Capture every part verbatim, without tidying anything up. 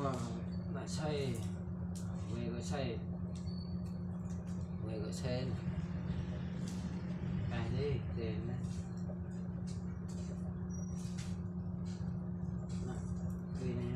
Mă sai, wai gơ̆ sai, wai gơ̆ sai. Ai đi, tê na. Mă, tê na.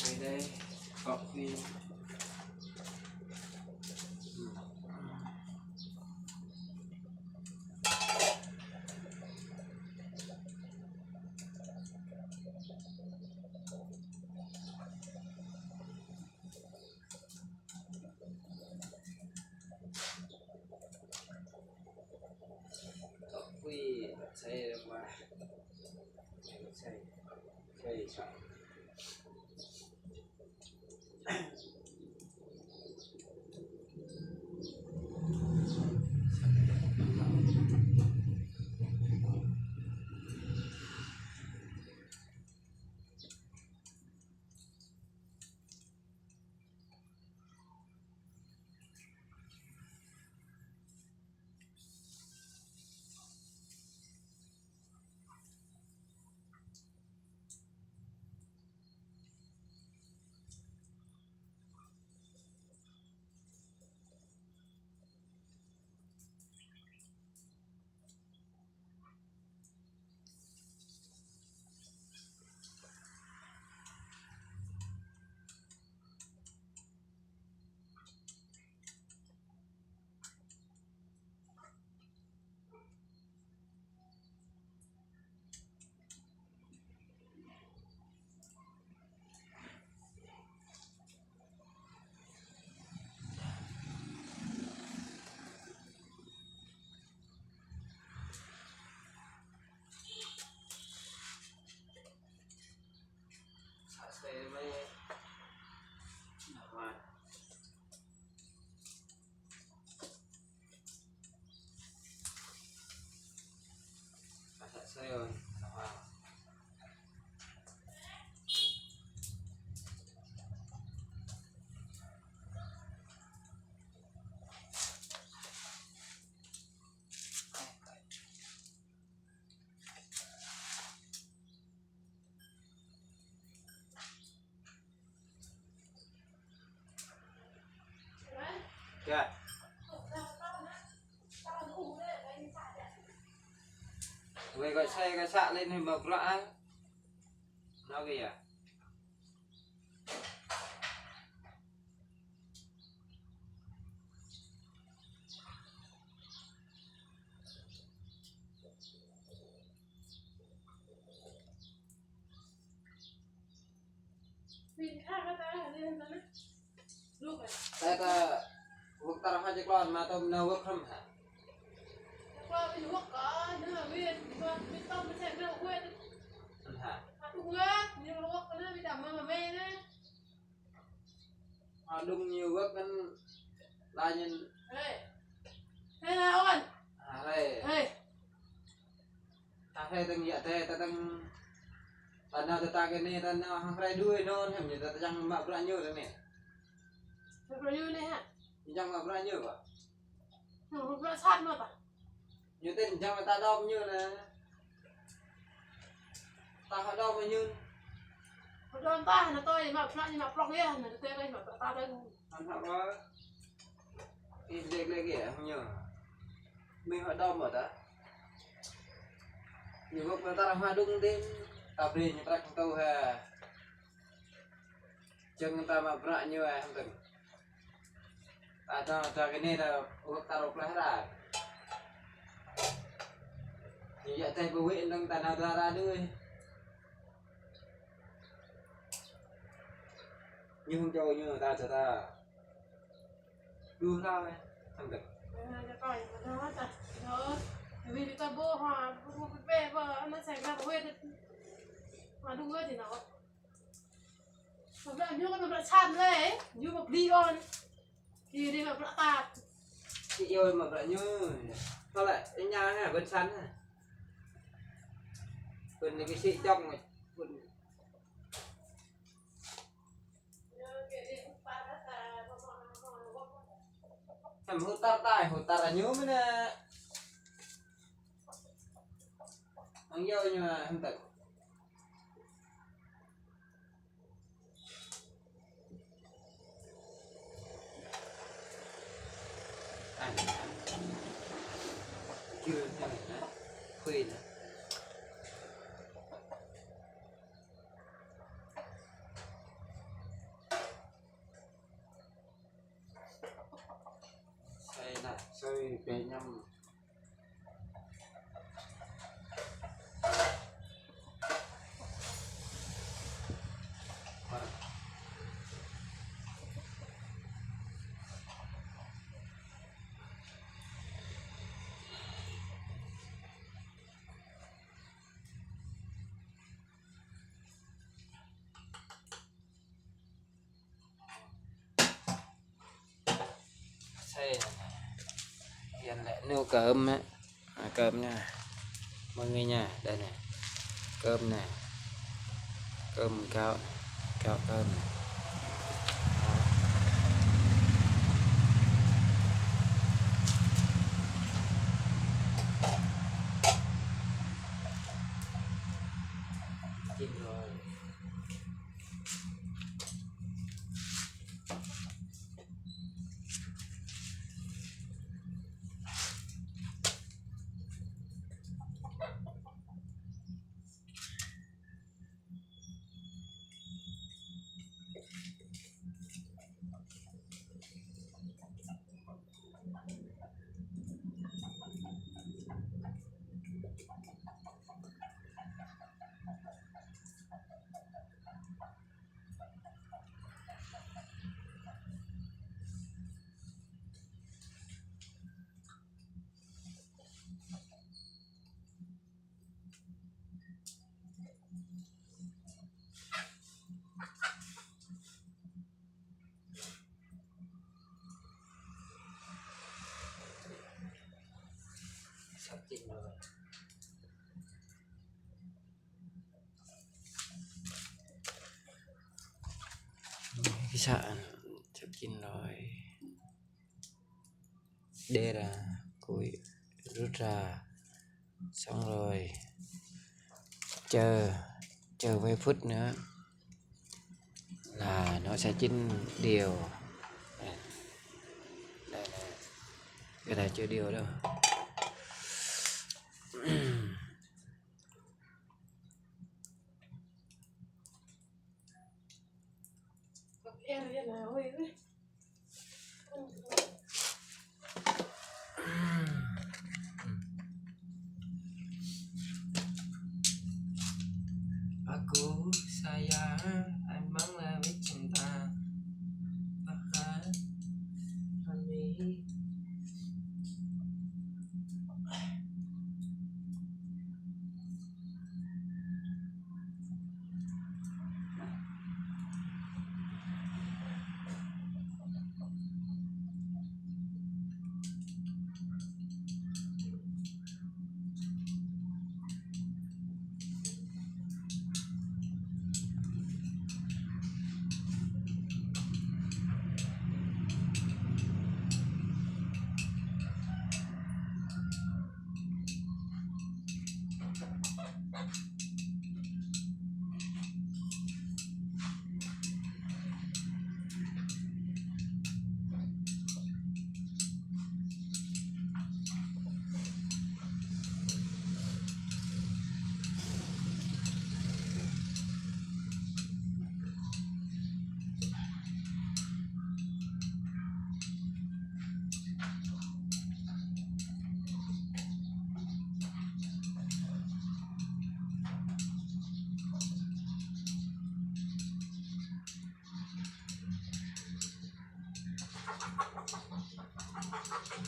Đây, đây, copy. Copy, sai lắm mà. Sai, sai, sai. Kơ. Wai gơ̆ sai gơ̆ să lên hĭ mă bruă ah. Nao kơ yơh. Tơdah wơ̆t tar hơjă klon mă tơm nao wơ̆t hrŏm hă? Hă? Hă, đung ñu wơ̆t ngăn la ñen. Hê. Hê, hă, ôn. Hă, hê. Hê. Ta hê tơng yă tê, ta tơng ta nao tơ ta kơ nê, ta nao hăng hrơi đuaĭ nôn, hăm ñu ta, ta čang mă bruă ñu tơ nê. Mă bruă ñu nê hă? Ñu čang mă bruă ñu bă. Mă bruă sat mă ta. Ñu tên jang ta đom ñu nè. Ta hă đom ñu. Hă đom ta, nă tui mă bruă ñu mă prŏng yơh, nă tui tui mă bruă ta tui. Ăn hă bă. Ih, lek lek yơh ñu. Mih hă đom mă ta. Ñu wơ̆t mă ta ră hă đung tên. Ta brơi ñu prăk tui hă. Čang ta mă bruă ñu ơ hăm tơng. Ada, ada kơ nê ta wơ̆t ta rŏk lah ră. Ñu yă tê bơ wĭ nơng ta nao ta ră đuaĭ. Ñu hăng čô ñu ta čơ ta. Lu hla lĕ, hăng tơ̆k. Ơ, ya koi, mă nao ta. Nao. Ơ, ƀing ta ƀuh, ha, ƀuh, ƀuh, ƀuh, ƀuh, ană sĕ nao ƀuh, ha, đung ơ ti nao. Mă bruă ñu kơ mă bruă čan lĕ, ñu mă bli ôn. Kơ ri mă bruă tat. Kơ ri mă bruă ñu. Tơlơi, ñu ha, ƀôn čan ha. Ƀôn anai kơ sĭ čŏng, ƀôn. Hăm hơtar tai, hơtar ñu mơ̆n anai. Hăng yua ñu hăm tơ̆k. Ai, ai. Kơ ñu anai, khuê anai. Sơi anai, sơi pê ñăm. Sơi anai. Yên lĕ nu cơm anai. À, cơm anai. Mơ̆ng anai anai. Đây anai. Cơm anai. Cơm gạo anai. Gạo cơm anai. Chín rồi. Sắp chín rồi. Cái sạn sắp chín rồi. Đê ra, cối rút ra. Xong rồi. Chờ, chờ vài phút nữa là nó sẽ chín đều. Đây, đây, đây. Cái này chưa đều đâu. Aku sayang, emang lebih cinta. Bahkan kami Mình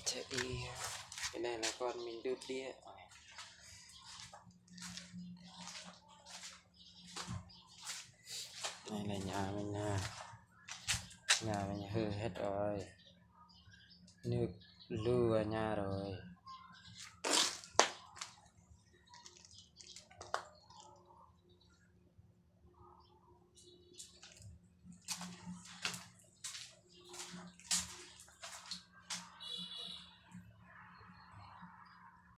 sẽ đi. Cái này là con mình đứt đĩa. Này là nhà mình nè. Nhà mình hư hết rồi. Nước lũ vào nhà rồi.